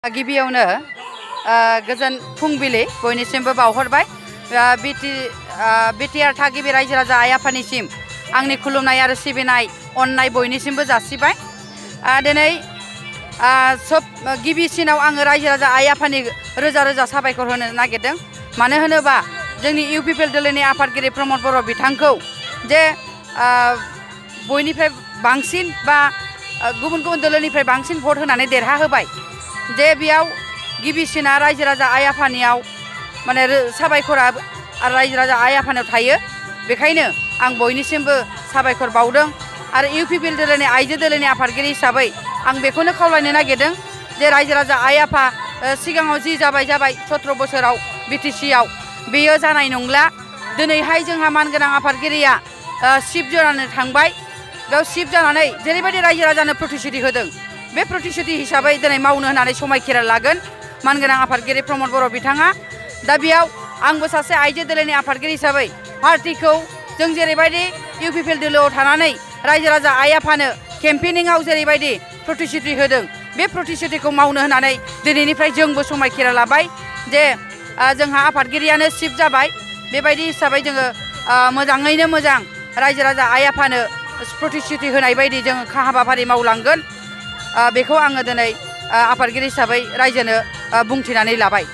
गिबियावनो गोजोन फुंबिलि बयनिसिमबो बावहरबाय बिटिआर थागिबि रायजो राजा आइ आफानिसिम आंनि खुलुमनाय आरो सिबिनाय अननाय बयनिसिमबो जासिबाय। दिनै सब गिबिसिनाव आङो रायजो राजा आइ आफानि रोजा रोजा साबायखर होनो नागिरदों। मानो होनोबा जोंनि इउपिपिएल दोलोनि आफादगिरि प्रमद बर' बिथांखौ जे बयनिफ्राय बांसिन बा गुबुन गुबुन दोलोनिफ्राय बांसिन भट होनानै देरहा होबाय। जे बेयाव गिबिसिना रायजो राजा आइ आफानियाव माने साबायखरा रायजो राजा आइ आफानियाव थायो। बेखायनो आं बयनिसिमबो साबायखर बावदों आरो इउपिपिएल दोलोनि आइजो दोलोनि आफादगिरि हिसाबै आं बेखौनो खावलायनो नागिरदों जे रायजो राजा आइ आफा सिगाङाव जि जाबाय 17 बोसोराव बिटिसिआव बेयो जानाय नंला। दिनैहाय जोंहा मानगोनां आफादगिरिया चिफ जानानै थांबाय। बेयाव चिफ जानानै जेरैबायदि रायजो राजानो प्रतिश्रुति होदों बे प्रतिश्रुति हिसाबै दिनै मावनो होननानै समायखिरा लागोन मानगोनां आफादगिरि प्रमद बर' बिथाङा। दा बेयाव आंबो सासे आइजो दोलोनि आफादगिरि हिसाबै पार्टिखौ जों जेरैबायदि इउपिपिएल दोलोआव थानानै रायजो राजा आइ आफानो केम्पेनिंआव जेरैबायदि प्रतिश्रुति होदों बे प्रतिश्रुतिखौ मावनो होननानै दिनैनिफ्राय जोंबो समायखिरा लाबाय जे जोंहा आफादगिरियानो चिफ जाबाय। बेबायदि हिसाबै जोङो मोजाङैनो मोजां रायजो राजा आइ आफानो प्रतिश्रुति होनाय बायदि जोङो हाबाफारि मावलांगोन। बेखौ आङो दिनै आफादगिरि हिसाबै रायजोनो बुंथिनानै लाबाय।